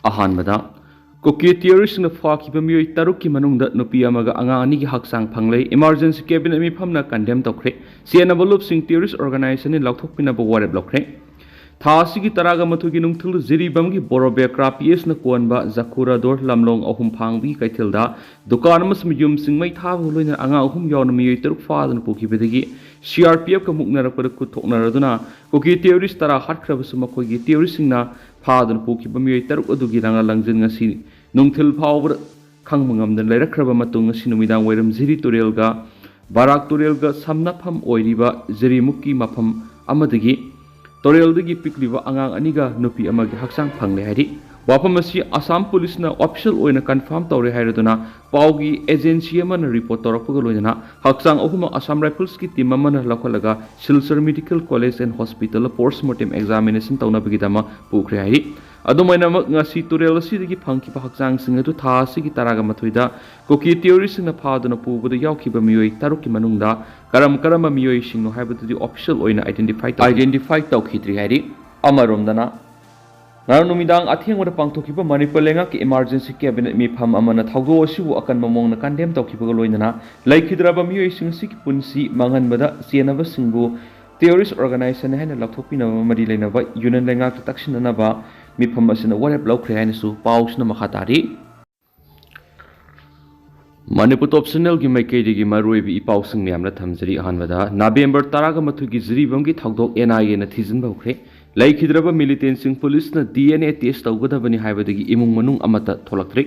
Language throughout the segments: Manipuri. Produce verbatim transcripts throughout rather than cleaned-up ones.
ꯑꯍꯥꯟꯕꯗ, ꯀꯨꯀꯤ ꯇꯦꯔꯣꯔꯤꯁꯁꯤꯡꯅ ꯐꯥꯈꯤꯕ ꯃꯤꯑꯣꯏ ꯇꯔꯨꯛꯀꯤ ꯃꯅꯨꯡꯗ ꯅꯨꯄꯤ ꯑꯃꯒ ꯑꯉꯥꯡ ꯑꯅꯤꯒꯤ ꯍꯛꯆꯥꯡ ꯐꯪꯂꯦ꯫ Emergency Cabinet ꯃꯤꯐꯝꯅ condemn ꯇꯧꯈ꯭ꯔꯦ꯫ ꯆꯦꯟꯅꯕ ꯂꯨꯞꯁꯤꯡ ꯇꯦꯔꯣꯔꯤꯁ organization ꯅꯤ ꯂꯥꯎꯊꯣꯛꯄꯤꯅꯕ ꯋꯥꯔꯦꯞ ꯂꯧꯈ꯭ꯔꯦ꯫ ꯊꯥ ꯑꯁꯤꯒꯤ ꯇꯔꯥꯒ ꯃꯥꯊꯣꯏꯒꯤ ꯅꯨꯡꯊꯤꯜ ꯖꯤꯔꯤꯕꯥꯝꯒꯤ ꯕꯣꯔꯣꯕꯦꯀ꯭ꯔꯥ ꯄꯤ ꯑꯦꯁꯅ ꯀꯣꯟꯕ ꯖꯈꯨꯔꯥꯗꯣꯔ ꯂꯝꯂꯣꯡ ꯑꯍꯨꯝ ꯐꯥꯡꯕꯒꯤ ꯀꯩꯊꯦꯜꯗ ꯗꯨꯀꯥꯟ ꯑꯃꯁꯨꯡ ꯌꯨꯝꯁꯤꯡ ꯃꯩ ꯊꯥꯕꯒ ꯂꯣꯏꯅꯅ ꯑꯉꯥꯡ ꯑꯍꯨꯝ ꯌꯥꯎꯅ ꯃꯤꯑꯣꯏ ꯇꯔꯨꯛ ꯐꯥꯗꯨꯅ ꯄꯨꯈꯤꯕꯗꯒꯤ ꯁꯤ ꯑꯥꯔ ꯄꯤ ꯑꯦꯐꯀ ꯃꯨꯛꯅꯔꯛꯄꯗ ꯈꯨꯠ ꯊꯣꯛꯅꯔꯗꯨꯅ ꯀꯨꯀꯤ ꯇꯦꯔꯣꯔꯤꯁ ꯇꯔꯥ ꯍꯥꯠꯈ꯭ꯔꯕꯁꯨ ꯃꯈꯣꯏꯒꯤ ꯇꯦꯔꯣꯔꯤꯁꯁꯤꯡꯅ ꯐꯥꯗꯨꯅ ꯄꯨꯈꯤꯕ ꯃꯤꯑꯣꯏ ꯇꯔꯨꯛ ꯑꯗꯨꯒꯤ ꯂꯪꯂꯥ ꯂꯪꯖꯤꯟ ꯉꯁꯤ ꯅꯨꯡꯊꯤꯜ ꯐꯥꯎꯕꯗ ꯈꯪꯕ ꯉꯝꯗꯅ ꯂꯩꯔꯛꯈ꯭ꯔꯕ ꯃꯇꯨꯡ, ꯉꯁꯤ ꯅꯨꯃꯤꯗꯥꯡ ꯋꯥꯏꯔꯝ ꯖꯤꯔꯤ ꯇꯨꯔꯦꯜꯒ ꯕꯥꯔꯥꯛ ꯇꯨꯔꯦꯜꯒ ꯁꯝꯅꯐꯝ ꯑꯣꯏꯔꯤꯕ ꯖꯤꯔꯤꯃꯨꯛꯀꯤ ꯃꯐꯝ ꯑꯃꯗꯒꯤ ꯇꯨꯔꯦꯜꯗꯒꯤ ꯄꯤꯛꯂꯤꯕ ꯑꯉꯥꯡ ꯑꯅꯤꯒ ꯅꯨꯄꯤ ꯑꯃꯒꯤ ꯍꯛꯆꯥꯡ ꯐꯪꯂꯦ ꯍꯥꯏꯔꯤ꯫ ꯋꯥꯐꯝ ꯑꯁꯤ ꯑꯁꯥꯝ ꯄꯨꯂꯤꯁꯅ official ꯑꯣꯏꯅ confirm ꯇꯧꯔꯦ ꯍꯥꯏꯔꯗꯨꯅ ꯄꯥꯎꯒꯤ agency ꯑꯃꯅ report ꯇꯧꯔꯛꯄꯒ ꯂꯣꯏꯅꯅ ꯍꯛꯆꯥꯡ ꯑꯍꯨꯝꯃꯛ Assam Riflesꯀꯤ team ꯑꯃꯅ ꯂꯧꯈꯠꯂꯒ Silchar Medical College and Hospitalꯗ post mortem examination ꯇꯧꯅꯕꯒꯤꯗꯃꯛ ꯄꯨꯈ꯭ꯔꯦ ꯍꯥꯏꯔꯤ꯫ ꯑꯗꯨꯃꯥꯏꯅꯃꯛ ꯉꯁꯤ ꯇꯨꯔꯦꯜ ꯑꯁꯤꯗꯒꯤ ꯐꯪꯈꯤꯕ ꯍꯛꯆꯥꯡꯁꯤꯡ ꯑꯗꯨ ꯊꯥ ꯑꯁꯤꯒꯤ ꯇꯔꯥꯒ ꯃꯥꯊꯣꯏꯗ ꯀꯨꯀꯤ ꯇꯦꯔꯣꯔꯤꯁꯁꯤꯡꯅ ꯐꯥꯗꯨꯅ ꯄꯨꯕꯗ ꯌꯥꯎꯈꯤꯕ ꯃꯤꯑꯣꯏ ꯇꯔꯨꯛꯀꯤ ꯃꯅꯨꯡꯗ ꯀꯔꯝ ꯀꯔꯝꯕ ꯃꯤꯑꯣꯏꯁꯤꯡꯅꯣ ꯍꯥꯏꯕꯗꯨꯗꯤ official ꯑꯣꯏꯅ identify ꯇꯧ-, identify ꯇꯧꯈꯤꯗ꯭ꯔꯤ ꯍꯥꯏꯔꯤ꯫ ꯑꯃꯔꯣꯝꯗꯅ, ꯉꯔꯥꯡ ꯅꯨꯃꯤꯗꯥꯡ ꯑꯊꯦꯡꯕꯗ ꯄꯥꯡꯊꯣꯛꯈꯤꯕ ꯃꯅꯤꯄꯨꯔ ꯂꯩꯉꯥꯛꯀꯤ emergency cabinet ꯃꯤꯐꯝ ꯑꯃꯅ ꯊꯧꯗꯣꯛ ꯑꯁꯤꯕꯨ ꯑꯀꯟꯕ ꯃꯑꯣꯡꯗ condemn ꯇꯧꯈꯤꯕꯒ ꯂꯣꯏꯅꯅ ꯂꯩꯈꯤꯗ꯭ꯔꯕ ꯃꯤꯑꯣꯏꯁꯤꯡ ꯑꯁꯤꯒꯤ ꯄꯨꯟꯁꯤ ꯃꯥꯡꯍꯟꯕꯗ ꯆꯦꯟꯅꯕꯁꯤꯡꯕꯨ terrorist organization ꯍꯥꯏꯅ ꯂꯧꯊꯣꯛꯄꯤꯅꯕ ꯃꯔꯤ ꯂꯩꯅꯕ union ꯂꯩꯉꯥꯛꯇ ꯇꯛꯁꯤꯟꯅꯅꯕ ꯃꯤꯐꯝ ꯑꯁꯤꯅ ꯋꯥꯔꯦꯞ ꯂꯧꯈ꯭ꯔꯦ ꯍꯥꯏꯅꯁꯨ ꯄꯥꯎꯁꯤꯅ ꯃꯈꯥ ꯇꯥꯔꯤ꯫ ꯃꯅꯤꯄꯨꯔ Top Channelꯒꯤ ꯃꯥꯏꯀꯩꯗꯒꯤ ꯃꯔꯨꯑꯣꯏꯕ ꯏ ꯄꯥꯎꯁꯤꯡ ꯃꯌꯥꯝꯅ ꯊꯝꯖꯔꯤ꯫ ꯑꯍꯥꯟꯕꯗ, ꯅꯕꯦꯝꯕꯔ ꯇꯔꯥꯒ ꯃꯥꯊꯣꯏꯒꯤ ꯖꯤꯔꯤꯕꯥꯝꯒꯤ ꯊꯧꯗꯣꯛ NIAꯅ ꯊꯤꯖꯤꯟꯕ ꯍꯧꯈ꯭ꯔꯦ꯫ ꯂꯩꯈꯤꯗ꯭ꯔꯕ militantꯁꯤꯡ ꯄꯨꯂꯤꯁꯅ DNA test ꯇꯧꯒꯗꯕꯅꯤ ꯍꯥꯏꯕꯗꯒꯤ ꯏꯃꯨꯡ ꯃꯅꯨꯡ ꯑꯃꯠꯇ ꯊꯣꯛꯂꯛꯇ꯭ꯔꯤ꯫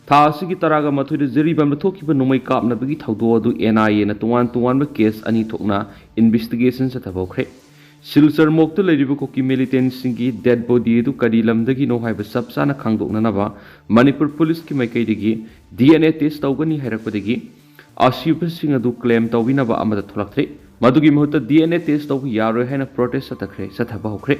ꯊꯥ ꯑꯁꯤꯒꯤ ꯇꯔꯥꯒ ꯃꯥꯊꯣꯏꯗ ꯖꯤꯔꯤꯕꯥꯝꯗ ꯊꯣꯛꯈꯤꯕ ꯅꯣꯡꯃꯩ ꯀꯥꯞꯅꯕꯒꯤ ꯊꯧꯗꯣꯛ ꯑꯗꯨ NIAꯅ ꯇꯣꯉꯥꯟ ꯇꯣꯉꯥꯟꯕ case ꯑꯅꯤ ꯊꯣꯛꯅ investigation ꯆꯠꯊꯕ ꯍꯧꯈ꯭ꯔꯦ꯫ ꯁꯤꯜꯆꯔ ꯃꯣꯛꯇ ꯂꯩꯔꯤꯕ ꯀꯨꯀꯤ militantꯁꯤꯡꯒꯤ dead body ꯑꯗꯨ ꯀꯔꯤ ꯂꯝꯗꯒꯤꯅꯣ ꯍꯥꯏꯕ ꯆꯞ ꯆꯥꯅ ꯈꯪꯗꯣꯛꯅꯅꯕ ꯃꯅꯤꯄꯨꯔ ꯄꯨꯂꯤꯁꯀꯤ ꯃꯥꯏꯀꯩꯗꯒꯤ DNA test ꯇꯧꯒꯅꯤ ꯍꯥꯏꯔꯛꯄꯗꯒꯤ ꯑꯁꯤꯕꯁꯤꯡ ꯑꯗꯨ claim ꯇꯧꯕꯤꯅꯕ ꯑꯃꯠꯇ ꯊꯣꯛꯂꯛꯇ꯭ꯔꯤ꯫ ꯃꯗꯨꯒꯤ ꯃꯍꯨꯠꯇ DNA test ꯇꯧꯕ ꯌꯥꯔꯣꯏ ꯍꯥꯏꯅ protest ꯆꯠꯊꯈ꯭ꯔꯦ, ꯆꯠꯊꯕ ꯍꯧꯈ꯭ꯔꯦ꯫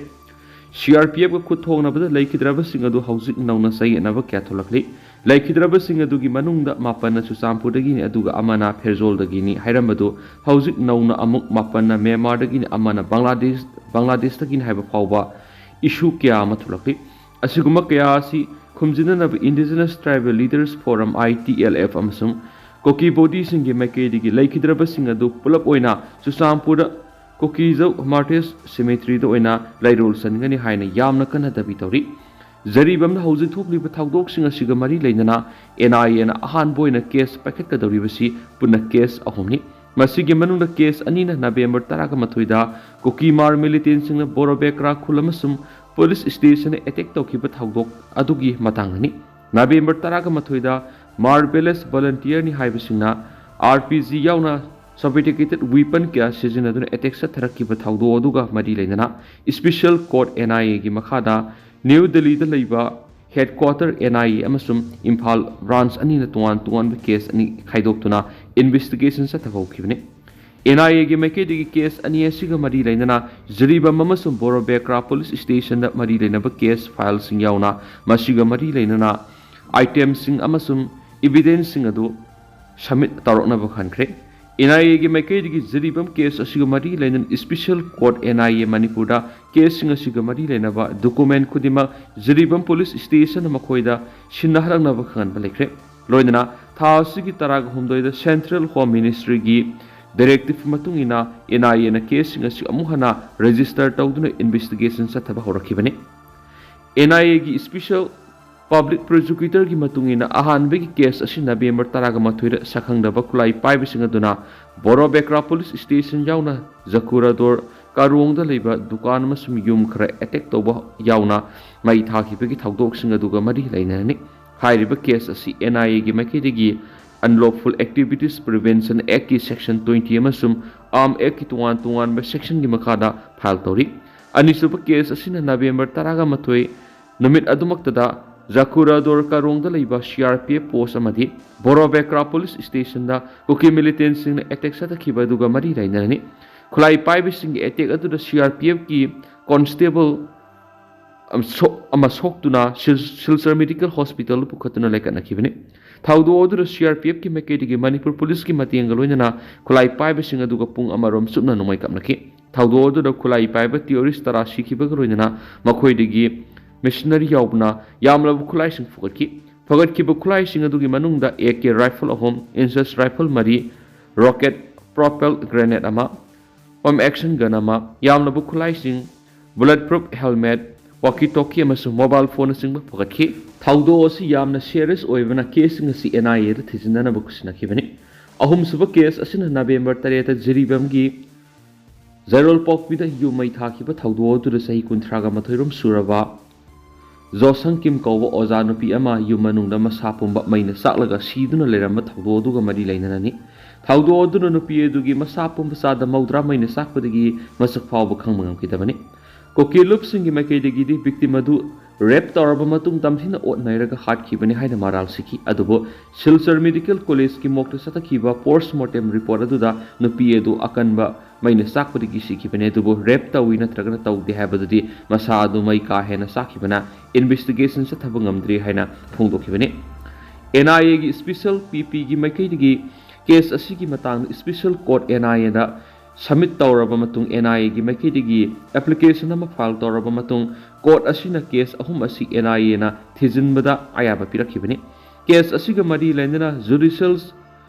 CRPFꯀ ꯈꯨꯠ ꯊꯣꯛꯅꯕꯗ ꯂꯩꯈꯤꯗ꯭ꯔꯕꯁꯤꯡ ꯑꯗꯨ ꯍꯧꯖꯤꯛ ꯅꯧꯅ ꯆꯌꯦꯠꯅꯕ ꯀꯌꯥ ꯊꯣꯛꯂꯛꯂꯤ꯫ ꯂꯩꯈꯤꯗ꯭ꯔꯕꯁꯤꯡ ꯑꯗꯨꯒꯤ ꯃꯅꯨꯡꯗ ꯃꯥꯄꯟꯅ ꯆꯨꯔꯆꯥꯟꯄꯨꯔꯗꯒꯤꯅꯤ, ꯑꯗꯨꯒ ꯑꯃꯅ ꯐꯦꯔꯖꯣꯜꯗꯒꯤꯅꯤ ꯍꯥꯏꯔꯝꯕꯗꯨ ꯍꯧꯖꯤꯛ ꯅꯧꯅ ꯑꯃꯨꯛ ꯃꯥꯄꯟꯅ ꯃ꯭ꯌꯥꯟꯃꯥꯔꯗꯒꯤꯅꯤ, ꯑꯃꯅ ꯕꯪꯒ꯭ꯂꯥꯗꯦꯁ, ꯕꯪꯒ꯭ꯂꯥꯗꯦꯁꯇꯒꯤꯅꯤ ꯍꯥꯏꯕ ꯐꯥꯎꯕ issue ꯀꯌꯥ ꯑꯃ ꯊꯣꯛꯂꯛꯂꯤ꯫ ꯑꯁꯤꯒꯨꯝꯕ ꯀꯌꯥ ꯑꯁꯤ ꯈꯨꯝꯖꯤꯟꯅꯅꯕ Indigenous Tribal Leaders Forum, I T L F, ꯑꯃꯁꯨꯡ ꯀꯨꯀꯤ ꯕꯣꯗꯤꯁꯤꯡꯒꯤ ꯃꯥꯏꯀꯩꯗꯒꯤ ꯂꯩꯈꯤꯗ꯭ꯔꯕꯁꯤꯡ ꯑꯗꯨ ꯄꯨꯂꯞ ꯑꯣꯏꯅ ꯆꯨꯔꯆꯥꯟꯄꯨꯔꯗ ꯀꯨꯀꯤꯖꯧ ꯃꯥꯔꯇꯤꯔꯁ ꯁꯤꯃꯦꯇ꯭ꯔꯤꯗ ꯑꯣꯏꯅ ꯂꯩꯔꯣꯜ ꯆꯟꯒꯅꯤ ꯍꯥꯏꯅ ꯌꯥꯝꯅ ꯀꯟꯅ ꯗꯥꯕꯤ ꯇꯧꯔꯤ꯫ ꯖꯔꯤꯕꯝꯗ ꯍꯧꯖꯤꯛ ꯊꯣꯛꯂꯤꯕ ꯊꯧꯗꯣꯛꯁꯤꯡ ꯑꯁꯤꯒ ꯃꯔꯤ ꯂꯩꯅꯅ N I A ꯅ ꯑꯍꯥꯟꯕ ꯑꯣꯏꯅ ꯀꯦꯁ ꯄꯥꯏꯈꯠꯀꯗꯧꯔꯤꯕꯁꯤ ꯄꯨꯟꯅ ꯀꯦꯁ ꯑꯍꯨꯝꯅꯤ꯫ ꯃꯁꯤꯒꯤ ꯃꯅꯨꯡꯗ ꯀꯦꯁ ꯑꯅꯤꯅ ꯅꯕꯦꯝꯕꯔ ꯇꯔꯥꯒ ꯃꯥꯊꯣꯏꯗ ꯀꯨꯀꯤ ꯃꯥꯔ ꯃꯤꯂꯤꯇꯦꯟꯁꯤꯡꯅ ꯕꯣꯔꯣꯕꯦꯀ꯭ꯔꯥ ꯈꯨꯜ ꯑꯃꯁꯨꯡ ꯄꯨꯂꯤꯁ ꯁ꯭ꯇꯦꯁꯟꯗ ꯑꯦꯇꯦꯛ ꯇꯧꯈꯤꯕ ꯊꯧꯗꯣꯛ ꯑꯗꯨꯒꯤ ꯃꯇꯥꯡꯗꯅꯤ꯫ ꯅꯕꯦꯝꯕꯔ ꯇꯔꯥꯒ ꯃꯥꯊꯣꯏꯗ ꯃꯥꯔ ꯚꯤꯂꯦꯖ ꯚꯣꯂꯟꯇꯤꯌꯔꯅꯤ ꯍꯥꯏꯕꯁꯤꯡꯅ R P G ꯌꯥꯎꯅ sophisticated weapon ꯀꯌꯥ ꯁꯤꯖꯤꯟꯅꯗꯨꯅ ꯑꯦꯇꯦꯛ ꯆꯠꯊꯔꯛꯈꯤꯕ ꯊꯧꯗꯣꯛ ꯑꯗꯨꯒ ꯃꯔꯤ ꯂꯩꯅꯅ Special Court, N I A ꯒꯤ ꯃꯈꯥꯗ ꯅ꯭ꯌꯨ ꯗꯦꯜꯂꯤꯗ ꯂꯩꯕ headquarter N I A ꯑꯃꯁꯨꯡ ꯏꯝꯐꯥꯜ ꯕ꯭ꯔꯥꯟꯆ ꯑꯅꯤꯅ ꯇꯣꯉꯥꯟ ꯇꯣꯉꯥꯟꯕ ꯀꯦꯁ ꯑꯅꯤ ꯈꯥꯏꯗꯣꯛꯇꯨꯅ ꯏꯟꯚꯦꯁꯇꯤꯒꯦꯁꯟ ꯆꯠꯊꯕ ꯍꯧꯈꯤꯕꯅꯤ꯫ N I A ꯒꯤ ꯃꯥꯏꯀꯩꯗꯒꯤ ꯀꯦꯁ ꯑꯅꯤ ꯑꯁꯤꯒ ꯃꯔꯤ ꯂꯩꯅꯅ ꯖꯤꯔꯤꯕꯥꯝ ꯑꯃꯁꯨꯡ ꯕꯣꯔꯣꯕꯦꯀ꯭ꯔꯥ ꯄꯨꯂꯤꯁ ꯁ꯭ꯇꯦꯁꯟꯗ ꯃꯔꯤ ꯂꯩꯅꯕ ꯀꯦꯁ ꯐꯥꯏꯜꯁꯤꯡ ꯌꯥꯎꯅ ꯃꯁꯤꯒ ꯃꯔꯤ ꯂꯩꯅꯅ ꯑꯥꯏꯇꯦꯝꯁꯤꯡ ꯑꯃꯁꯨꯡ ꯏꯚꯤꯗꯦꯟꯁꯁꯤꯡ ꯑꯗꯨ ꯁꯕꯃꯤꯠ ꯇꯧꯔꯛꯅꯕ ꯈꯟꯈ꯭ꯔꯦ꯫ N I A ꯒꯤ ꯃꯥꯏꯀꯩꯗꯒꯤ ꯖꯤꯔꯤꯕꯥꯝ ꯀꯦꯁ ꯑꯁꯤꯒ ꯃꯔꯤ ꯂꯩꯅꯅ Special Court, N I A ꯃꯅꯤꯄꯨꯔꯗ ꯀꯦꯁꯁꯤꯡ ꯑꯁꯤꯒ ꯃꯔꯤ ꯂꯩꯅꯕ ꯗꯣꯀꯨꯃꯦꯟ ꯈꯨꯗꯤꯡꯃꯛ ꯖꯤꯔꯤꯕꯥꯝ ꯄꯨꯂꯤꯁ ꯁ꯭ꯇꯦꯁꯟꯅ ꯃꯈꯣꯏꯗ ꯁꯤꯟꯅꯍꯜꯂꯛꯅꯕ ꯈꯪꯍꯟꯕ ꯂꯩꯈ꯭ꯔꯦ꯫ ꯂꯣꯏꯅꯅ ꯊꯥ ꯑꯁꯤꯒꯤ ꯇꯔꯥꯒ ꯍꯨꯝꯗꯣꯏꯗ Central Home Ministry ꯒꯤ directive ꯃꯇꯨꯡ ꯏꯟꯅ N I A ꯅ ꯀꯦꯁꯁꯤꯡ ꯑꯁꯤ ꯑꯃꯨꯛ ꯍꯟꯅ ꯔꯦꯖꯤꯁꯇꯔ ꯇꯧꯗꯨꯅ ꯏꯟꯚꯦꯁꯇꯤꯒꯦꯁꯟ ꯆꯠꯊꯕ ꯍꯧꯔꯛꯈꯤꯕꯅꯤ꯫ N I A ꯒꯤ Special Public Prosecutor ꯒꯤ ꯃꯇꯨꯡ ꯏꯟꯅ ꯑꯍꯥꯟꯕꯒꯤ ꯀꯦꯁ ꯑꯁꯤ ꯅꯕꯦꯝꯕꯔ ꯇꯔꯥꯒ ꯃꯥꯊꯣꯏꯗ ꯁꯛꯈꯪꯗꯕ ꯈꯨꯠꯂꯥꯏ ꯄꯥꯏꯕꯁꯤꯡ ꯑꯗꯨꯅ ꯕꯣꯔꯣꯕꯦꯀ꯭ꯔꯥ ꯄꯨꯂꯤꯁ ꯁ꯭ꯇꯦꯁꯟ ꯌꯥꯎꯅ ꯖꯀꯨꯔꯥꯗꯣꯔ ꯀꯥꯔꯣꯡꯗ ꯂꯩꯕ ꯗꯨꯀꯥꯟ ꯑꯃꯁꯨꯡ ꯌꯨꯝ ꯈꯔ ꯑꯦꯇꯦꯛ ꯇꯧꯕ ꯌꯥꯎꯅ ꯃꯩ ꯊꯥꯈꯤꯕꯒꯤ ꯊꯧꯗꯣꯛꯁꯤꯡ ꯑꯗꯨꯒ ꯃꯔꯤ ꯂꯩꯅꯔꯅꯤ꯫ ꯍꯥꯏꯔꯤꯕ ꯀꯦꯁ ꯑꯁꯤ N I A ꯒꯤ ꯃꯥꯏꯀꯩꯗꯒꯤ Unlawful Activities Prevention Act ꯀꯤ Section twenty ꯑꯃꯁꯨꯡ Arms Act ꯀꯤ ꯇꯣꯉꯥꯟ ꯇꯣꯉꯥꯟꯕ section ꯒꯤ ꯃꯈꯥꯗ ꯐꯥꯏꯜ ꯇꯧꯔꯤ꯫ ꯑꯅꯤꯁꯨꯕ ꯀꯦꯁ ꯑꯁꯤꯅ ꯅꯕꯦꯝꯕꯔ ꯇꯔꯥꯒ ꯃꯥꯊꯣꯏ ꯅꯨꯃꯤꯠ ꯑꯗꯨꯃꯛꯇꯗ ꯖꯀꯨꯔꯥꯗꯣꯔ ꯀꯥꯔꯣꯡꯗ ꯂꯩꯕ C R P F post ꯑꯃꯗꯤ ꯕꯣꯔꯣꯕꯦꯀ꯭ꯔꯥ ꯄꯨꯂꯤꯁ ꯁ꯭ꯇꯦꯁꯟꯗ ꯀꯨꯀꯤ ꯃꯤꯂꯤꯇꯦꯟꯁꯤꯡꯅ ꯑꯦꯇꯦꯛ ꯆꯠꯊꯈꯤꯕ ꯑꯗꯨꯒ ꯃꯔꯤ ꯂꯩꯅꯔꯅꯤ꯫ ꯈꯨꯠꯂꯥꯏ ꯄꯥꯏꯕꯁꯤꯡꯒꯤ ꯑꯦꯇꯦꯛ ꯑꯗꯨꯗ C R P F ꯀꯤ ꯀꯣꯟꯁꯇꯦꯕꯜ ꯑꯃ ꯁꯣꯛ-, ꯑꯃ ꯁꯣꯛꯇꯨꯅ ꯁꯤꯜ-, ꯁꯤꯜꯆꯔ ꯃꯦꯗꯤꯀꯦꯜ ꯍꯣꯁꯄꯤꯇꯥꯜꯗ ꯄꯨꯈꯠꯇꯨꯅ ꯂꯩꯈꯠꯅꯈꯤꯕꯅꯤ꯫ ꯊꯧꯗꯣꯛ ꯑꯗꯨꯗ C R P F ꯀꯤ ꯃꯥꯏꯀꯩꯗꯒꯤ ꯃꯅꯤꯄꯨꯔ ꯄꯨꯂꯤꯁꯀꯤ ꯃꯇꯦꯡꯒ ꯂꯣꯏꯅꯅ ꯈꯨꯠꯂꯥꯏ ꯄꯥꯏꯕꯁꯤꯡ ꯑꯗꯨꯒ ꯄꯨꯡ ꯑꯃꯔꯣꯝ ꯆꯨꯞꯅ ꯅꯣꯡꯃꯩ ꯀꯥꯞꯅꯈꯤ꯫ ꯊꯧꯗꯣꯛ ꯑꯗꯨꯗ ꯈꯨꯠꯂꯥꯏ ꯄꯥꯏꯕ ꯇꯤꯑꯣꯔꯤꯁ ꯇꯔꯥ ꯁꯤꯈꯤꯕꯒ ꯂꯣꯏꯅꯅ ꯃꯈꯣꯏꯗꯒꯤ ꯃꯦꯁꯤꯅꯔꯤ ꯌꯥꯎꯕꯅ ꯌꯥꯝꯂꯕ ꯈꯨꯠꯂꯥꯏꯁꯤꯡ ꯐꯨꯒꯠꯈꯤ꯫ ꯐꯒꯠꯈꯤꯕ ꯈꯨꯠꯂꯥꯏꯁꯤꯡ ꯑꯗꯨꯒꯤ ꯃꯅꯨꯡꯗ ꯑꯦ ꯀꯦ ꯔꯥꯏꯐꯜ ꯑꯍꯨꯝ, ꯏꯟꯁꯁ ꯔꯥꯏꯐꯜ ꯃꯔꯤ, ꯔꯣꯀꯦꯠ ꯄ꯭ꯔꯣꯄꯦꯜ ꯒ꯭ꯔꯦꯅꯦꯗ ꯑꯃ, ꯄꯝ ꯑꯦꯛꯁꯟ ꯒꯟ ꯑꯃ, ꯌꯥꯝꯂꯕ ꯈꯨꯠꯂꯥꯏꯁꯤꯡ, ꯕꯨꯂꯦꯠ ꯄ꯭ꯔꯨꯐ ꯍꯦꯜꯃꯦꯠ, ꯋꯥꯀꯤ ꯇꯣꯀꯤ ꯑꯃꯁꯨꯡ ꯃꯣꯕꯥꯏꯜ ꯐꯣꯟꯅꯆꯤꯡꯕ ꯐꯒꯠꯈꯤ꯫ ꯊꯧꯗꯣꯛ ꯑꯁꯤ ꯌꯥꯝꯅ ꯁꯤꯔꯤꯌꯁ ꯑꯣꯏꯕꯅ ꯀꯦꯁꯁꯤꯡ ꯑꯁꯤ ꯑꯦꯟ ꯑꯥꯏ ꯑꯦꯗ ꯊꯤꯖꯤꯟꯅꯅꯕ ꯈꯨꯠꯁꯤꯟꯅꯈꯤꯕꯅꯤ꯫ ꯑꯍꯨꯝꯁꯨꯕ ꯀꯦꯁ ꯑꯁꯤꯅ ꯅꯕꯦꯝꯕꯔ ꯇꯔꯦꯠꯇ ꯖꯤꯔꯤꯕꯥꯝꯒꯤ ꯖꯩꯔꯣꯜꯄꯣꯛꯄꯤꯗ ꯌꯨꯝ ꯃꯩ ꯊꯥꯈꯤꯕ ꯊꯧꯗꯣꯛ ꯑꯗꯨꯗ ꯆꯍꯤ ꯀꯨꯟꯊ꯭ꯔꯥꯒ ꯃꯥꯊꯣꯏꯔꯣꯝ ꯁꯨꯔꯕ ꯖꯣꯁꯪ ꯀꯤꯝ ꯀꯧꯕ ꯑꯣꯖꯥ ꯅꯨꯄꯤ ꯑꯃ ꯌꯨꯝ ꯃꯅꯨꯡꯗ ꯃꯁꯥ ꯄꯨꯝꯕ ꯃꯩꯅ ꯆꯥꯛꯂꯒ ꯁꯤꯗꯨꯅ ꯂꯩꯔꯝꯕ ꯊꯧꯗꯣꯛ ꯑꯗꯨꯒ ꯃꯔꯤ ꯂꯩꯅꯅꯅꯤ꯫ ꯊꯧꯗꯣꯛ ꯑꯗꯨꯅ ꯅꯨꯄꯤ ꯑꯗꯨꯒꯤ ꯃꯁꯥ ꯄꯨꯝꯕ ꯆꯥꯗ ꯃꯧꯗ꯭ꯔꯥ ꯃꯩꯅ ꯆꯥꯛꯄꯗꯒꯤ ꯃꯁꯛ ꯐꯥꯎꯕ ꯈꯪꯕ ꯉꯝꯈꯤꯗꯕꯅꯤ꯫ ꯀꯨꯀꯤ ꯂꯨꯞꯁꯤꯡꯒꯤ ꯃꯥꯏꯀꯩꯗꯒꯤꯗꯤ ꯚꯤꯛꯇꯤꯝ ꯑꯗꯨ ꯔꯦꯞ ꯇꯧꯔꯕ ꯃꯇꯨꯡ ꯇꯝꯊꯤꯅ ꯑꯣꯠ ꯅꯩꯔꯒ ꯍꯥꯠꯈꯤꯕꯅꯤ ꯍꯥꯏꯅ ꯃꯔꯥꯜ ꯁꯤꯈꯤ꯫ ꯑꯗꯨꯕꯨ ꯁꯤꯜꯆꯔ ꯃꯦꯗꯤꯀꯦꯜ ꯀꯣꯂꯦꯖꯀꯤ ꯃꯣꯛꯇ ꯆꯠꯊꯈꯤꯕ ꯄꯣꯁꯃꯣꯔꯇꯦꯝ ꯔꯤꯄꯣꯔꯠ ꯑꯗꯨꯗ ꯅꯨꯄꯤ ꯑꯗꯨ ꯑꯀꯟꯕ ꯃꯩꯅ ꯆꯥꯛꯄꯗꯒꯤ ꯁꯤꯈꯤꯕꯅꯤ꯫ ꯑꯗꯨꯕꯨ ꯔꯦꯞ ꯇꯧꯏ ꯅꯠꯇ꯭ꯔꯒꯅ ꯇꯧꯗꯦ ꯍꯥꯏꯕꯗꯨꯗꯤ ꯃꯁꯥ ꯑꯗꯨ ꯃꯩ ꯀꯥ ꯍꯦꯟꯅ ꯆꯥꯛꯈꯤꯕꯅ ꯏꯟꯚꯦꯁꯇꯤꯒꯦꯁꯟ ꯆꯠꯊꯕ ꯉꯝꯗ꯭ꯔꯤ ꯍꯥꯏꯅ ꯐꯣꯡꯗꯣꯛꯈꯤꯕꯅꯤ꯫ ꯑꯦꯟ ꯑꯥꯏ ꯑꯦꯒꯤ ꯁ꯭ꯄꯤꯁꯦꯜ ꯄꯤ ꯄꯤꯒꯤ ꯃꯥꯏꯀꯩꯗꯒꯤ ꯀꯦꯁ ꯑꯁꯤꯒꯤ ꯃꯇꯥꯡꯗ ꯁ꯭ꯄꯤꯁꯦꯜ ꯀꯣꯔꯠ ꯑꯦꯟ ꯑꯥꯏ ꯑꯦꯗ ꯁꯕꯃꯤꯠ ꯇꯧꯔꯕ ꯃꯇꯨꯡ ꯑꯦꯟ ꯑꯥꯏ ꯑꯦꯒꯤ ꯃꯥꯏꯀꯩꯗꯒꯤ ꯑꯦꯄ꯭ꯂꯤꯀꯦꯁꯟ ꯑꯃ ꯐꯥꯏꯜ ꯇꯧꯔꯕ ꯃꯇꯨꯡ ꯀꯣꯔꯠ ꯑꯁꯤꯅ ꯀꯦꯁ ꯑꯍꯨꯝ ꯑꯁꯤ ꯑꯦꯟ ꯑꯥꯏ ꯑꯦꯅ ꯊꯤꯖꯤꯟꯕꯗ ꯑꯌꯥꯕ ꯄꯤꯔꯛꯈꯤꯕꯅꯤ꯫ ꯀꯦꯁ ꯑꯁꯤꯒ ꯃꯔꯤ ꯂꯩꯅꯅ ꯖꯨꯗꯤꯁꯤꯌꯦꯜ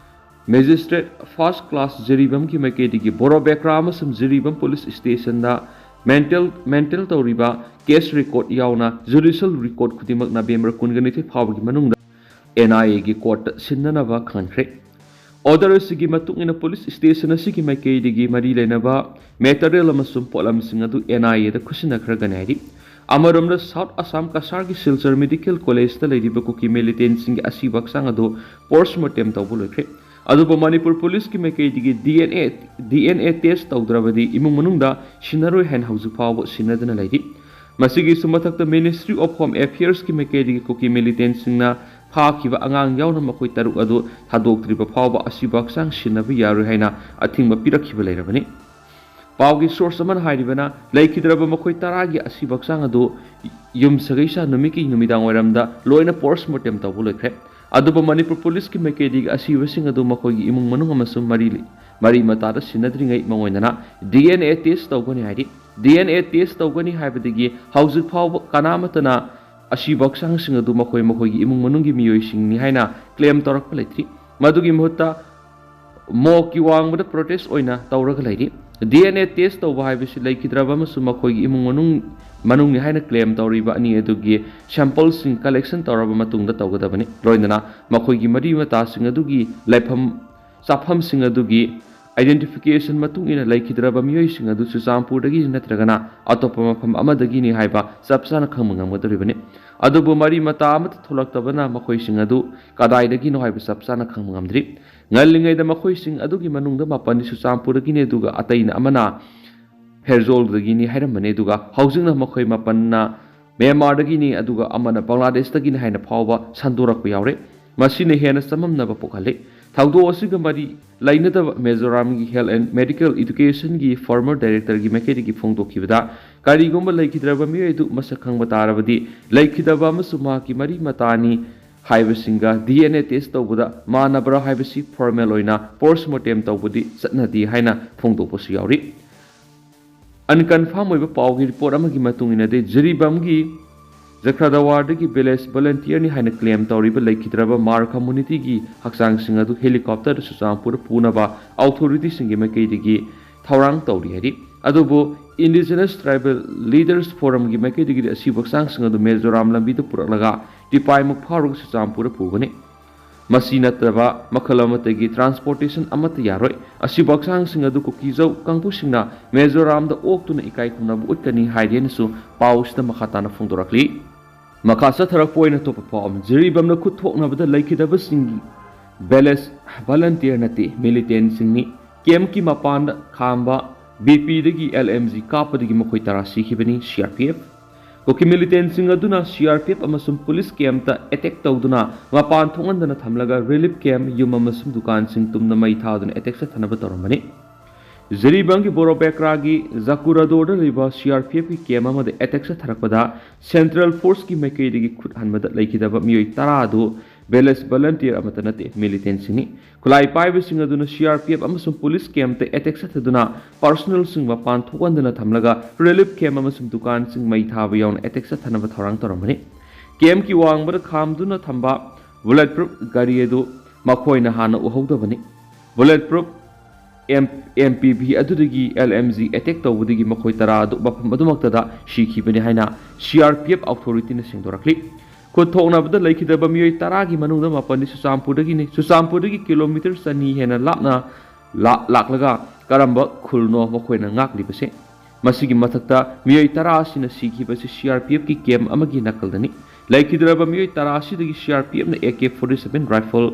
ꯃꯦꯖꯤꯁꯇ꯭ꯔꯦꯠ ꯐꯥꯔꯁ ꯀ꯭ꯂꯥꯁ ꯖꯤꯔꯤꯕꯥꯝꯒꯤ ꯃꯥꯏꯀꯩꯗꯒꯤ ꯕꯣꯔꯣꯕꯦꯀ꯭ꯔꯥ ꯑꯃꯁꯨꯡ ꯖꯤꯔꯤꯕꯥꯝ ꯄꯨꯂꯤꯁ ꯁ꯭ꯇꯦꯁꯟꯗ ꯃꯦꯟꯇꯦꯜ ꯃꯦꯟꯇꯦꯟ ꯇꯧꯔꯤꯕ ꯀꯦꯁ ꯔꯦꯀꯣꯔꯠ ꯌꯥꯎꯅ ꯖꯨꯗꯤꯁꯤꯌꯦꯜ ꯔꯦꯀꯣꯔꯠ ꯈꯨꯗꯤꯡꯃꯛ ꯅꯕꯦꯝꯕꯔ ꯀꯨꯟꯒ ꯅꯤꯊꯣꯏ ꯐꯥꯎꯕꯒꯤ ꯃꯅꯨꯡꯗ ꯑꯦꯟ ꯑꯥꯏ ꯑꯦꯒꯤ ꯀꯣꯔꯠꯇ ꯁꯤꯟꯅꯅꯕ ꯈꯪꯍꯟꯈ꯭ꯔꯦ꯫ ꯑꯣꯔꯗꯔ ꯑꯁꯤꯒꯤ ꯃꯇꯨꯡ ꯏꯟꯅ ꯄꯨꯂꯤꯁ ꯁ꯭ꯇꯦꯁꯟ ꯑꯁꯤꯒꯤ ꯃꯥꯏꯀꯩꯗꯒꯤ ꯃꯔꯤ ꯂꯩꯅꯕ ꯃꯦꯇꯔꯤꯌꯦꯜ ꯑꯃꯁꯨꯡ ꯄꯣꯠꯂꯝꯁꯤꯡ ꯑꯗꯨ ꯑꯦꯟ ꯑꯥꯏ ꯑꯦꯗ ꯈꯨꯠꯁꯤꯟꯅꯈ꯭ꯔꯒꯅꯤ ꯍꯥꯏꯔꯤ꯫ ꯑꯃꯔꯣꯝꯗ ꯁꯥꯎꯠ ꯑꯁꯥꯝ ꯀꯁꯥꯔꯒꯤ ꯁꯤꯜꯆꯔ ꯃꯦꯗꯤꯀꯦꯜ ꯀꯣꯂꯦꯖꯇ ꯂꯩꯔꯤꯕ ꯀꯨꯀꯤ ꯃꯤꯂꯤꯇꯦꯟꯁꯤꯡꯒꯤ ꯑꯁꯤꯕ ꯍꯛꯆꯥꯡ ꯑꯗꯨ ꯄꯣꯁꯃꯣꯔꯇꯦꯝ ꯇꯧꯕ ꯂꯣꯏꯈ꯭ꯔꯦ꯫ ꯑꯗꯨꯕꯨ ꯃꯅꯤꯄꯨꯔ ꯄꯨꯂꯤꯁꯀꯤ ꯃꯥꯏꯀꯩꯗꯒꯤ D N A D N A test ꯇꯧꯗ꯭ꯔꯕꯗꯤ ꯏꯃꯨꯡ ꯃꯅꯨꯡꯗ ꯁꯤꯟꯅꯔꯣꯏ ꯍꯥꯏꯅ ꯍꯧꯖꯤꯛ ꯐꯥꯎꯕ ꯁꯤꯟꯅꯗꯨꯅ ꯂꯩꯔꯤ꯫ ꯃꯁꯤꯒꯤꯁꯨ ꯃꯊꯛꯇ ꯃꯤꯅꯤꯁꯇ꯭ꯔꯤ ꯑꯣꯐ ꯍꯣꯝ ꯑꯦꯐꯤꯌꯔꯁꯀꯤ ꯃꯥꯏꯀꯩꯗꯒꯤ ꯀꯨꯀꯤ ꯃꯤꯂꯤꯇꯦꯟꯁꯤꯡꯅ ꯐꯥꯈꯤꯕ ꯑꯉꯥꯡ ꯌꯥꯎꯅ ꯃꯈꯣꯏ ꯇꯔꯨꯛ ꯑꯗꯨ ꯊꯥꯗꯣꯛꯇ꯭ꯔꯤꯕ ꯐꯥꯎꯕ ꯑꯁꯤꯕ ꯍꯛꯆꯥꯡ ꯁꯤꯟꯅꯕ ꯌꯥꯔꯣꯏ ꯍꯥꯏꯅ ꯑꯊꯤꯡꯕ ꯄꯤꯔꯛꯈꯤꯕ ꯂꯩꯔꯕꯅꯤ꯫ ꯄꯥꯎꯒꯤ ꯁꯣꯔꯁ ꯑꯃꯅ ꯍꯥꯏꯔꯤꯕꯅ, ꯂꯩꯈꯤꯗ꯭ꯔꯕ ꯃꯈꯣꯏ ꯇꯔꯥꯒꯤ ꯑꯁꯤꯕ ꯍꯛꯆꯥꯡ ꯑꯗꯨ ꯌꯨꯝ ꯁꯥꯒꯩꯁꯥ ꯅꯨꯃꯤꯠꯀꯤ ꯅꯨꯃꯤꯗꯥꯡ ꯋꯥꯏꯔꯝꯗ ꯂꯣꯏꯅ ꯄꯣꯁꯃꯣꯔꯇꯦꯝ ꯇꯧꯕ ꯂꯣꯏꯈ꯭ꯔꯦ꯫ ꯑꯗꯨꯕꯨ ꯃꯅꯤꯄꯨꯔ ꯄꯨꯂꯤꯁꯀꯤ ꯃꯥꯏꯀꯩꯗꯒꯤ ꯑꯁꯤꯕꯁꯤꯡ ꯑꯗꯨ ꯃꯈꯣꯏꯒꯤ ꯏꯃꯨꯡ ꯃꯅꯨꯡ ꯑꯃꯁꯨꯡ ꯃꯔꯤ ꯃꯔꯤ ꯃꯇꯥꯗ ꯁꯤꯟꯅꯗ꯭ꯔꯤꯉꯩ ꯃꯉꯣꯟꯗꯅ ꯗꯤ ꯑꯦꯟ ꯑꯦ ꯇꯦꯁ ꯇꯧꯒꯅꯤ ꯍꯥꯏꯔꯤ꯫ ꯗꯤ ꯑꯦꯟ ꯑꯦ ꯇꯦꯁ ꯇꯧꯒꯅꯤ ꯍꯥꯏꯕꯗꯒꯤ ꯍꯧꯖꯤꯛ ꯐꯥꯎꯕ ꯀꯅꯥꯃꯠꯇꯅ ꯑꯁꯤꯕ ꯍꯛꯆꯥꯡꯁꯤꯡ ꯑꯗꯨ ꯃꯈꯣꯏ ꯃꯈꯣꯏꯒꯤ ꯏꯃꯨꯡ ꯃꯅꯨꯡꯒꯤ ꯃꯤꯑꯣꯏꯁꯤꯡꯅꯤ ꯍꯥꯏꯅ ꯀ꯭ꯂꯦꯝ ꯇꯧꯔꯛꯄ ꯂꯩꯇ꯭ꯔꯤ꯫ ꯃꯗꯨꯒꯤ ꯃꯍꯨꯠꯇ ꯃꯣꯛꯀꯤ ꯋꯥꯡꯃꯗ ꯄ꯭ꯔꯣꯇꯦꯁ ꯑꯣꯏꯅ ꯇꯧꯔꯒ ꯂꯩꯔꯤ꯫ ꯗꯤ ꯑꯦꯟ ꯑꯦ ꯇꯦꯁ ꯇꯧꯕ ꯍꯥꯏꯕꯁꯤ ꯂꯩꯈꯤꯗ꯭ꯔꯕ ꯑꯃꯁꯨꯡ ꯃꯈꯣꯏꯒꯤ ꯏꯃꯨꯡ ꯃꯅꯨꯡ ꯃꯅꯨꯡꯅꯤ ꯍꯥꯏꯅ ꯀ꯭ꯂꯦꯝ ꯇꯧꯔꯤꯕ ꯑꯅꯤ ꯑꯗꯨꯒꯤ ꯁꯦꯝꯄꯜꯁꯤꯡ ꯀꯂꯦꯛꯁꯟ ꯇꯧꯔꯕ ꯃꯇꯨꯡꯗ ꯇꯧꯒꯗꯕꯅꯤ꯫ ꯂꯣꯏꯅꯅ ꯃꯈꯣꯏꯒꯤ ꯃꯔꯤ ꯃꯇꯥꯁꯤꯡ ꯑꯗꯨꯒꯤ ꯂꯩꯐꯝ ꯆꯥꯐꯝꯁꯤꯡ ꯑꯗꯨꯒꯤ ꯑꯥꯏꯗꯦꯟꯇꯤꯐꯤꯀꯦꯁꯟ ꯃꯇꯨꯡ ꯏꯟꯅ ꯂꯩꯈꯤꯗ꯭ꯔꯕ ꯃꯤꯑꯣꯏꯁꯤꯡ ꯑꯗꯨ ꯆꯨꯔꯆꯥꯟꯄꯨꯔꯗꯒꯤ ꯅꯠꯇ꯭ꯔꯒꯅ ꯑꯇꯣꯞꯄ ꯃꯐꯝ ꯑꯃꯗꯒꯤꯅꯤ ꯍꯥꯏꯕ ꯆꯞ ꯆꯥꯅ ꯈꯪꯕ ꯉꯝꯒꯗꯧꯔꯤꯕꯅꯤ꯫ ꯑꯗꯨꯕꯨ ꯃꯔꯤ ꯃꯇꯥ ꯑꯃꯠꯇ ꯊꯣꯛꯂꯛꯇꯕꯅ ꯃꯈꯣꯏꯁꯤꯡ ꯑꯗꯨ ꯀꯗꯥꯏꯗꯒꯤꯅꯣ ꯍꯥꯏꯕ ꯆꯞ ꯆꯥꯅ ꯈꯪꯕ ꯉꯝꯗ꯭ꯔꯤ꯫ ꯉꯜꯂꯤꯉꯩꯗ ꯃꯈꯣꯏꯁꯤꯡ ꯑꯗꯨꯒꯤ ꯃꯅꯨꯡꯗ ꯃꯥꯄꯟꯗꯤ ꯆꯨꯔꯆꯥꯟꯄꯨꯔꯗꯒꯤꯅꯤ, ꯑꯗꯨꯒ ꯑꯇꯩꯅ ꯑꯃꯅ ꯐꯦꯔꯖꯣꯜꯗꯒꯤꯅꯤ ꯍꯥꯏꯔꯝꯕꯅꯤ, ꯑꯗꯨꯒ ꯍꯧꯖꯤꯛꯅ ꯃꯈꯣꯏ ꯃꯥꯄꯟꯅ ꯃ꯭ꯌꯥꯟꯃꯥꯔꯗꯒꯤꯅꯤ, ꯑꯗꯨꯒ ꯑꯃꯅ ꯕꯪꯒ꯭ꯂꯥꯗꯦꯁꯇꯒꯤꯅꯤ ꯍꯥꯏꯅ ꯐꯥꯎꯕ ꯁꯟꯗꯣꯔꯛꯄ ꯌꯥꯎꯔꯦ꯫ ꯃꯁꯤꯅ ꯍꯦꯟꯅ ꯆꯃꯝꯅꯕ ꯄꯣꯛꯍꯜꯂꯤ꯫ ꯊꯧꯗꯣꯛ ꯑꯁꯤꯒ ꯃꯔꯤ ꯂꯩꯅꯗꯕ ꯃꯤꯖꯣꯔꯥꯝꯒꯤ Health and Medical Educationꯒꯤ former directorꯒꯤ ꯃꯥꯏꯀꯩꯗꯒꯤ ꯐꯣꯡꯗꯣꯛꯈꯤꯕꯗ, ꯀꯔꯤꯒꯨꯝꯕ ꯂꯩꯈꯤꯗ꯭ꯔꯕ ꯃꯤꯑꯣꯏ ꯑꯗꯨ ꯃꯁꯛ ꯈꯪꯕ ꯇꯥꯔꯕꯗꯤ, ꯂꯩꯈꯤꯗꯕ ꯑꯃꯁꯨꯡ ꯃꯍꯥꯛꯀꯤ ꯃꯔꯤ ꯃꯇꯥꯅꯤ ꯍꯥꯏꯕꯁꯤꯡꯒ ꯗꯤ ꯑꯦꯟ ꯑꯦ ꯇꯦꯁ ꯇꯧꯕꯗ ꯃꯥꯟꯅꯕ꯭ꯔꯥ ꯍꯥꯏꯕꯁꯤ ꯐꯣꯔꯃꯦꯜ ꯑꯣꯏꯅ ꯄꯣꯁꯃꯣꯔꯇꯦꯝ ꯇꯧꯕꯗꯤ ꯆꯠꯅꯗꯦ ꯍꯥꯏꯅ ꯐꯣꯡꯗꯣꯛꯄꯁꯨ ꯌꯥꯎꯔꯤ꯫ ꯑꯟꯀꯟꯐꯥꯔꯝ ꯑꯣꯏꯕ ꯄꯥꯎꯒꯤ ꯔꯤꯄꯣꯔꯠ ꯑꯃꯒꯤ ꯃꯇꯨꯡ ꯏꯟꯅꯗꯤ, ꯖꯤꯔꯤꯕꯥꯝꯒꯤ ꯖꯈ꯭ꯔꯗꯋꯥꯔꯗꯒꯤ ꯚꯤꯂꯦꯖ ꯚꯣꯂꯟꯇꯤꯌꯔꯅꯤ ꯍꯥꯏꯅ ꯀ꯭ꯂꯦꯝ ꯇꯧꯔꯤꯕ ꯂꯩꯈꯤꯗ꯭ꯔꯕ ꯃꯥꯔ ꯀꯝꯃꯨꯅꯤꯇꯤꯒꯤ ꯍꯛꯆꯥꯡꯁꯤꯡ ꯑꯗꯨ ꯍꯦꯂꯤꯀꯣꯞꯇꯔꯗ ꯆꯨꯔꯆꯥꯟꯄꯨꯔꯗ ꯄꯨꯅꯕ ꯑꯣꯊꯣꯔꯤꯇꯤꯁꯤꯡꯒꯤ ꯃꯥꯏꯀꯩꯗꯒꯤ ꯊꯧꯔꯥꯡ ꯇꯧꯔꯤ ꯍꯥꯏꯔꯤ꯫ ꯑꯗꯨꯕꯨ Indigenous Tribal Leaders Forumꯒꯤ ꯃꯥꯏꯀꯩꯗꯒꯤꯗꯤ ꯑꯁꯤꯕ ꯍꯛꯆꯥꯡꯁꯤꯡ ꯑꯗꯨ ꯃꯤꯖꯣꯔꯥꯝ ꯂꯝꯕꯤꯗ ꯄꯨꯔꯛꯂꯒ ꯇꯤꯄꯥꯏꯃꯨꯛ ꯐꯥꯎꯔꯒ ꯆꯨꯔꯆꯥꯟꯄꯨꯔꯗ ꯄꯨꯒꯅꯤ꯫ ꯃꯁꯤ ꯅꯠꯇꯕ ꯃꯈꯜ ꯑꯃꯠꯇꯒꯤ ꯇ꯭ꯔꯥꯟꯁꯄꯣꯔꯇꯦꯁꯟ ꯑꯃꯠꯇ ꯌꯥꯔꯣꯏ꯫ ꯑꯁꯤꯕ ꯍꯛꯆꯥꯡꯁꯤꯡ ꯑꯗꯨ ꯀꯨꯀꯤꯖꯧ ꯀꯥꯡꯕꯨꯁꯤꯡꯅ ꯃꯤꯖꯣꯔꯥꯝꯗ ꯑꯣꯛꯇꯨꯅ ꯏꯀꯥꯏ ꯈꯨꯝꯅꯕ ꯎꯠꯀꯅꯤ ꯍꯥꯏꯔꯤ ꯍꯥꯏꯅꯁꯨ ꯄꯥꯎ ꯑꯁꯤꯗ ꯃꯈꯥ ꯇꯥꯅ ꯐꯣꯡꯗꯣꯔꯛꯂꯤ꯫ ꯃꯈꯥ ꯆꯠꯊꯔꯛꯄ ꯑꯣꯏꯅ ꯑꯇꯣꯞꯄ ꯄꯥꯎ ꯑꯃ, ꯖꯤꯔꯤꯕꯥꯝꯅ ꯈꯨꯠ ꯊꯣꯛꯅꯕꯗ ꯂꯩꯈꯤꯗꯕꯁꯤꯡꯒꯤ ꯚꯤꯂꯦꯖ ꯚꯣꯂꯟꯇꯤꯌꯔ ꯅꯠꯇꯦ, ꯃꯤꯂꯤꯇꯦꯟꯁꯤꯡꯅꯤ꯫ ꯀꯦꯝꯞꯀꯤ ꯃꯄꯥꯟꯗ ꯈꯥꯝꯕ ꯕꯤꯄꯤꯗꯒꯤ ꯑꯦꯜ ꯑꯦꯝ ꯖꯤ ꯀꯥꯞꯄꯗꯒꯤ ꯃꯈꯣꯏ ꯇꯔꯥ ꯁꯤꯈꯤꯕꯅꯤ꯫ ꯁꯤ ꯑꯥꯔ ꯄꯤ ꯑꯦꯐ ꯀꯨꯀꯤ ꯃꯤꯂꯤꯇꯦꯟꯁꯤꯡ ꯑꯗꯨꯅ ꯁꯤ ꯑꯥꯔ ꯄꯤ ꯑꯦꯐ ꯑꯃꯁꯨꯡ ꯄꯨꯂꯤꯁ ꯀꯦꯝꯞꯇ ꯑꯦꯇꯦꯛ ꯇꯧꯗꯨꯅ ꯃꯄꯥꯟ ꯊꯣꯛꯍꯟꯗꯅ ꯊꯝꯂꯒ ꯔꯤꯂꯤꯐ ꯀꯦꯝꯞ, ꯌꯨꯝ ꯑꯃꯁꯨꯡ ꯗꯨꯀꯥꯟꯁꯤꯡ ꯇꯨꯝꯅ ꯃꯩ ꯊꯥꯗꯨꯅ ꯑꯦꯇꯦꯛ ꯆꯠꯊꯅꯕ ꯇꯧꯔꯝꯕꯅꯤ꯫ ꯖꯤꯔꯤꯕꯥꯝꯒꯤ ꯕꯣꯔꯣꯕꯦꯀ꯭ꯔꯥꯒꯤ ꯖꯀꯨꯔꯥꯗꯣꯔꯗ ꯂꯩꯕ ꯁꯤ ꯑꯥꯔ ꯄꯤ ꯑꯦꯐꯀꯤ ꯀꯦꯝꯞ ꯑꯃꯗ ꯑꯦꯇꯦꯛ ꯆꯠꯊꯔꯛꯄꯗ ꯁꯦꯟꯇ꯭ꯔꯦꯜ ꯐꯣꯔꯁꯀꯤ ꯃꯥꯏꯀꯩꯗꯒꯤ ꯈꯨꯠ ꯍꯟꯕꯗ ꯂꯩꯈꯤꯗꯕ ꯃꯤꯑꯣꯏ ꯇꯔꯥ ꯑꯗꯨ village volunteer ꯑꯃꯠꯇ ꯅꯠꯇꯦ, militantꯁꯤꯡꯅꯤ꯫ ꯈꯨꯠꯂꯥꯏ ꯄꯥꯏꯕꯁꯤꯡ ꯑꯗꯨꯅ C R P F ꯑꯃꯁꯨꯡ police campꯇ attack ꯆꯠꯊꯗꯨꯅ personalꯁꯤꯡ ꯃꯄꯥꯟ ꯊꯣꯛꯍꯟꯗꯅ ꯊꯝꯂꯒ relief camp ꯑꯃꯁꯨꯡ ꯗꯨꯀꯥꯟꯁꯤꯡ ꯃꯩ ꯊꯥꯕ ꯌꯥꯎꯅ attack ꯆꯠꯊꯅꯕ ꯊꯧꯔꯥꯡ ꯇꯧꯔꯝꯕꯅꯤ꯫ Campꯀꯤ ꯋꯥꯡꯃꯗ ꯈꯥꯝꯗꯨꯅ ꯊꯝꯕ bullet proof ꯒꯥꯔꯤ ꯑꯗꯨ ꯃꯈꯣꯏꯅ ꯍꯥꯟꯅ ꯎꯍꯧꯗꯕꯅꯤ꯫ Bullet proof M- M P V ꯑꯗꯨꯗꯒꯤ L M G attack ꯇꯧꯕꯗꯒꯤ ꯃꯈꯣꯏ ꯇꯔꯥ ꯑꯗꯨ ꯃꯐꯝ ꯑꯗꯨꯃꯛꯇꯗ ꯁꯤꯈꯤꯕꯅꯤ ꯍꯥꯏꯅ C R P F authorityꯅ ꯁꯦꯡꯗꯣꯔꯛꯂꯤ꯫ ꯈꯨꯠ ꯊꯣꯛꯅꯕꯗ ꯂꯩꯈꯤꯗꯕ ꯃꯤꯑꯣꯏ ꯇꯔꯥꯒꯤ ꯃꯅꯨꯡꯗ ꯃꯥꯄꯟꯗꯤ ꯆꯨꯔꯆꯥꯟꯄꯨꯔꯗꯒꯤꯅꯤ꯫ ꯆꯨꯔꯆꯥꯟꯄꯨꯔꯗꯒꯤ kilometre ꯆꯅꯤ ꯍꯦꯟꯅ ꯂꯥꯞꯅ ꯂꯥ- ꯂꯥꯛꯂꯒ ꯀꯔꯝꯕ ꯈꯨꯜꯅꯣ ꯃꯈꯣꯏꯅ ꯉꯥꯛꯂꯤꯕꯁꯦ꯫ ꯃꯁꯤꯒꯤ ꯃꯊꯛꯇ ꯃꯤꯑꯣꯏ ꯇꯔꯥ ꯑꯁꯤꯅ ꯁꯤꯈꯤꯕꯁꯤ C R P Fꯀꯤ camp ꯑꯃꯒꯤ ꯅꯥꯀꯜꯗꯅꯤ꯫ ꯂꯩꯈꯤꯗ꯭ꯔꯕ ꯃꯤꯑꯣꯏ ꯇꯔꯥ ꯑꯁꯤꯗꯒꯤ C R P Fꯅ A K forty seven rifle,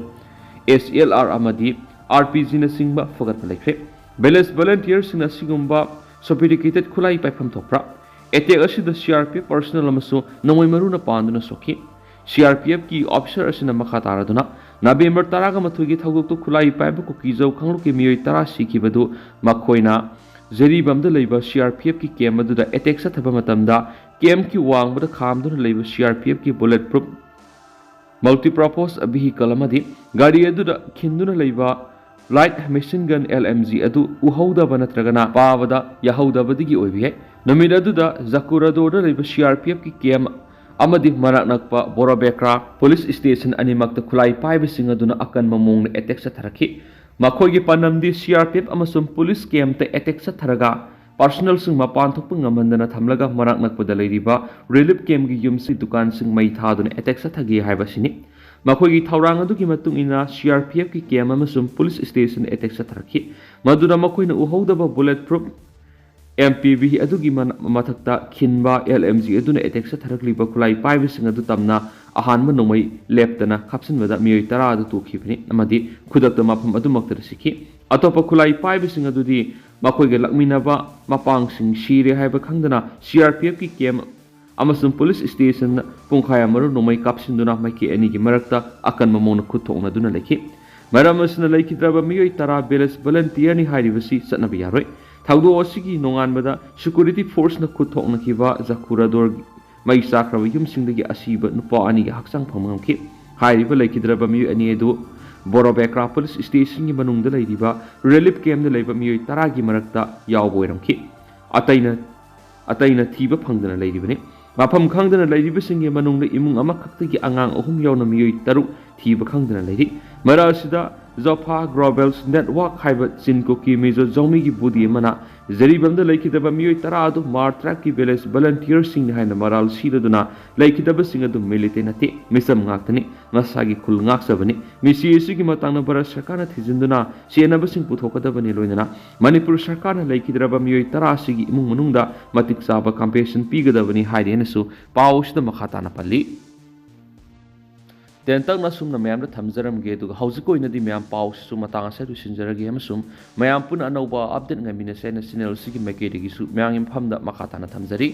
S L R ꯑꯃꯗꯤ R P Gꯅꯆꯤꯡꯕ ꯐꯒꯠꯄ ꯂꯩꯈ꯭ꯔꯦ꯫ Village volunteerꯁꯤꯡꯅ ꯑꯁꯤꯒꯨꯝꯕ sophisticated ꯈꯨꯠꯂꯥꯏ ꯄꯥꯏꯐꯝ ꯊꯣꯛꯄ꯭ꯔꯥ? Attack ꯑꯁꯤꯗ C R P F personnel ꯑꯃꯁꯨ ꯅꯣꯡꯃꯩ ꯃꯔꯨꯅ ꯄꯥꯟꯗꯨꯅ ꯁꯣꯛꯈꯤ꯫ C R P Fꯀꯤ officer ꯑꯁꯤꯅ ꯃꯈꯥ ꯇꯥꯔꯗꯨꯅ, ꯅꯕꯦꯝꯕꯔ ꯇꯔꯥꯒ ꯃꯥꯊꯣꯏꯒꯤ ꯊꯧꯗꯣꯛꯇ ꯈꯨꯠꯂꯥꯏ ꯄꯥꯏꯕ ꯀꯨꯀꯤꯖꯧ ꯀꯥꯡꯂꯨꯞꯀꯤ ꯃꯤꯑꯣꯏ ꯇꯔꯥ ꯁꯤꯈꯤꯕꯗꯨ ꯃꯈꯣꯏꯅ ꯖꯤꯔꯤꯕꯥꯝꯗ ꯂꯩꯕ C R P Fꯀꯤ camp ꯑꯗꯨꯗ attack ꯆꯠꯊꯕ ꯃꯇꯝꯗ campꯀꯤ ꯋꯥꯡꯃꯗ ꯈꯥꯝꯗꯨꯅ ꯂꯩꯕ C R P Fꯀꯤ bullet proof multipurpose vehicle ꯑꯃꯗꯤ ꯒꯥꯔꯤ ꯑꯗꯨꯗ ꯈꯤꯟꯗꯨꯅ ꯂꯩꯕ light machine gun, L M G, ꯑꯗꯨ ꯎꯍꯧꯗꯕ ꯅꯠꯇ꯭ꯔꯒꯅ ꯄꯥꯕꯗ ꯌꯥꯍꯧꯗꯕꯗꯒꯤ ꯑꯣꯏꯕ ꯌꯥꯏ꯫ ꯅꯨꯃꯤꯠ ꯑꯗꯨꯗ ꯖꯀꯨꯔꯥꯗꯣꯔꯗ ꯂꯩꯕ C R P Fꯀꯤ camp ꯑꯃꯗꯤ ꯃꯅꯥꯛ ꯅꯛꯄ ꯕꯣꯔꯣꯕꯦꯀ꯭ꯔꯥ police station ꯑꯅꯤꯃꯛꯇ ꯈꯨꯠꯂꯥꯏ ꯄꯥꯏꯕꯁꯤꯡ ꯑꯗꯨꯅ ꯑꯀꯟꯕ ꯃꯑꯣꯡꯗ attack ꯆꯠꯊꯔꯛꯈꯤ꯫ ꯃꯈꯣꯏꯒꯤ ꯄꯥꯟꯗꯝꯗꯤ C R P F ꯑꯃꯁꯨꯡ police campꯇ attack ꯆꯠꯊꯔꯒ personalꯁꯤꯡ ꯃꯄꯥꯟ ꯊꯣꯛꯄ ꯉꯝꯍꯟꯗꯅ ꯊꯝꯂꯒ ꯃꯅꯥꯛ ꯅꯛꯄꯗ ꯂꯩꯔꯤꯕ relief campꯀꯤ ꯌꯨꯝꯁꯤꯡ, ꯗꯨꯀꯥꯟꯁꯤꯡ ꯃꯩ ꯊꯥꯗꯨꯅ attack ꯆꯠꯊꯒꯦ ꯍꯥꯏꯕ ꯑꯁꯤꯅꯤ꯫ ꯃꯈꯣꯏꯒꯤ ꯊꯧꯔꯥꯡ ꯑꯗꯨꯒꯤ ꯃꯇꯨꯡ ꯏꯟꯅ C R P Fꯀꯤ camp ꯑꯃꯁꯨꯡ police station attack ꯆꯠꯊꯔꯛꯈꯤ꯫ ꯃꯗꯨꯗ ꯃꯈꯣꯏꯅ ꯎꯍꯧꯗꯕ bullet proof M P V ꯑꯗꯨꯒꯤ ꯃꯅ- ꯃꯊꯛꯇ ꯈꯤꯟꯕ L M G ꯑꯗꯨꯅ attack ꯆꯠꯊꯔꯛꯂꯤꯕ ꯈꯨꯠꯂꯥꯏ ꯄꯥꯏꯕꯁꯤꯡ ꯑꯗꯨ ꯇꯝꯅ ꯑꯍꯥꯟꯕ ꯅꯣꯡꯃꯩ ꯂꯦꯞꯇꯅ ꯀꯥꯞꯁꯤꯟꯕꯗ ꯃꯤꯑꯣꯏ ꯇꯔꯥ ꯑꯗꯨ ꯇꯨꯈꯤꯕꯅꯤ ꯑꯃꯗꯤ ꯈꯨꯗꯛꯇ ꯃꯐꯝ ꯑꯗꯨꯃꯛꯇꯗ ꯁꯤꯈꯤ꯫ ꯑꯇꯣꯞꯄ ꯈꯨꯠꯂꯥꯏ ꯄꯥꯏꯕꯁꯤꯡ ꯑꯗꯨꯗꯤ ꯃꯈꯣꯏꯒ ꯂꯥꯛꯃꯤꯟꯅꯕ ꯃꯄꯥꯡꯁꯤꯡ ꯁꯤꯔꯦ ꯍꯥꯏꯕ ꯈꯪꯗꯅ C R P Fꯀꯤ camp ꯑꯃꯁꯨꯡ police station ꯄꯨꯡꯈꯥꯏ ꯑꯃꯔꯣꯝ ꯅꯣꯡꯃꯩ ꯀꯥꯞꯁꯤꯟꯗꯨꯅ ꯃꯥꯏꯀꯩ ꯑꯅꯤꯒꯤ ꯃꯔꯛꯇ ꯑꯀꯟꯕ ꯃꯑꯣꯡꯗ ꯈꯨꯠ ꯊꯣꯛꯅꯗꯨꯅ ꯂꯩꯈꯤ꯫ ꯃꯔꯝ ꯑꯁꯤꯅ ꯂꯩꯈꯤꯗ꯭ꯔꯕ ꯃꯤꯑꯣꯏ ꯇꯔꯥ village volunteerꯅꯤ ꯍꯥꯏꯔꯤꯕꯁꯤ ꯆꯠꯅꯕ ꯌꯥꯔꯣꯏ꯫ ꯊꯧꯗꯣꯛ ꯑꯁꯤꯒꯤ ꯅꯣꯡꯉꯥꯟꯕꯗ security forceꯅ ꯈꯨꯠ ꯊꯣꯛꯅꯈꯤꯕ ꯖꯀꯨꯔꯥꯗꯣꯔꯒꯤ ꯃꯩ ꯆꯥꯛꯈ꯭ꯔꯕ ꯌꯨꯝꯁꯤꯡꯗꯒꯤ ꯑꯁꯤꯕ ꯅꯨꯄꯥ ꯑꯅꯤꯒꯤ ꯍꯛꯆꯥꯡ ꯐꯪꯕ ꯉꯝꯈꯤ꯫ ꯍꯥꯏꯔꯤꯕ ꯂꯩꯈꯤꯗ꯭ꯔꯕ ꯃꯤꯑꯣꯏ ꯑꯅꯤ ꯑꯗꯨ ꯕꯣꯔꯣꯕꯦꯀ꯭ꯔꯥ ꯄꯨꯂꯤꯁ ꯁ꯭ꯇꯦꯁꯟꯒꯤ ꯃꯅꯨꯡꯗ ꯂꯩꯔꯤꯕ ꯔꯤꯂꯤꯐ ꯀꯦꯝꯞꯇ ꯂꯩꯕ ꯃꯤꯑꯣꯏ ꯇꯔꯥꯒꯤ ꯃꯔꯛꯇ ꯌꯥꯎꯕ ꯑꯣꯏꯔꯝꯈꯤ꯫ ꯑꯇꯩꯅ ꯑꯇꯩꯅ ꯊꯤꯕ ꯐꯪꯗꯅ ꯂꯩꯔꯤꯕꯅꯤ꯫ ꯃꯐꯝ ꯈꯪꯗꯅ ꯂꯩꯔꯤꯕꯁꯤꯡꯒꯤ ꯃꯅꯨꯡꯗ ꯏꯃꯨꯡ ꯑꯃꯈꯛꯇꯒꯤ ꯑꯉꯥꯡ ꯑꯍꯨꯝ ꯌꯥꯎꯅ ꯃꯤꯑꯣꯏ ꯇꯔꯨꯛ ꯊꯤꯕ ꯈꯪꯗꯅ ꯂꯩꯔꯤ꯫ ꯃꯔꯛ ꯑꯁꯤꯗ ꯖꯣꯐꯥ ꯒ꯭ꯂꯣꯕꯦꯜ ꯅꯦꯠꯋꯥꯔꯛ ꯍꯥꯏꯕ ꯆꯤꯟ ꯀꯨꯀꯤ ꯃꯤꯖꯣ ꯖꯧꯃꯤꯒꯤ ꯕꯨꯗꯤ ꯑꯃꯅ ꯖꯤꯔꯤꯕꯥꯝꯗ ꯂꯩꯈꯤꯗꯕ ꯃꯤꯑꯣꯏ ꯇꯔꯥ ꯑꯗꯨ ꯃꯥꯔ ꯇꯔꯥꯒꯤ ꯚꯤꯂꯦꯖ ꯚꯂꯟꯇꯤꯌꯔꯁꯤꯡꯅꯤ ꯍꯥꯏꯅ ꯃꯔꯥꯜ ꯁꯤꯔꯗꯨꯅ ꯂꯩꯈꯤꯗꯕꯁꯤꯡ ꯑꯗꯨ ꯃꯤꯂꯤꯇꯦ ꯅꯠꯇꯦ, ꯃꯤꯆꯝ ꯉꯥꯛꯇꯅꯤ, ꯃꯁꯥꯒꯤ ꯈꯨꯜ ꯉꯥꯛꯆꯕꯅꯤ꯫ ꯃꯤꯁꯤ ꯑꯁꯤꯒꯤ ꯃꯇꯥꯡꯗ ꯚꯥꯔꯠ ꯁꯔꯀꯥꯔꯅ ꯊꯤꯖꯤꯟꯗꯨꯅ ꯆꯦꯟꯅꯕꯁꯤꯡ ꯄꯨꯊꯣꯛꯀꯗꯕꯅꯤ꯫ ꯂꯣꯏꯅꯅ ꯃꯅꯤꯄꯨꯔ ꯁꯔꯀꯥꯔꯅ ꯂꯩꯈꯤꯗ꯭ꯔꯕ ꯃꯤꯑꯣꯏ ꯇꯔꯥ ꯑꯁꯤꯒꯤ ꯏꯃꯨꯡ ꯃꯅꯨꯡꯗ ꯃꯇꯤꯛ ꯆꯥꯕ ꯀꯝꯄꯦꯟꯁꯦꯁꯟ ꯄꯤꯒꯗꯕꯅꯤ ꯍꯥꯏꯔꯤ ꯍꯥꯏꯅꯁꯨ ꯄꯥꯎ ꯑꯁꯤꯗ ꯃꯈꯥ ꯇꯥꯅ ꯄꯜꯂꯤ꯫ ꯇꯦꯟꯇꯛꯅ ꯑꯁꯨꯝꯅ ꯃꯌꯥꯝꯗ ꯊꯝꯖꯔꯝꯒꯦ, ꯑꯗꯨꯒ ꯍꯧꯖꯤꯛꯀꯤ ꯑꯣꯏꯅꯗꯤ ꯃꯌꯥꯝ ꯄꯥꯎꯁꯤꯁꯨ ꯃꯇꯥꯡ ꯑꯁꯤꯗ ꯂꯣꯏꯁꯤꯟꯖꯔꯒꯦ, ꯑꯃꯁꯨꯡ ꯃꯌꯥꯝ ꯄꯨꯟꯅ ꯑꯅꯧꯕ ꯑꯞꯗꯦꯠ ꯉꯥꯏꯃꯤꯟꯅꯁꯦ ꯍꯥꯏꯅ ꯆꯦꯅꯦꯜ ꯑꯁꯤꯒꯤ ꯃꯥꯏꯀꯩꯗꯒꯤꯁꯨ ꯃꯌꯥꯝꯒꯤ ꯃꯐꯝꯗ ꯃꯈꯥ ꯇꯥꯅ ꯊꯝꯖꯔꯤ꯫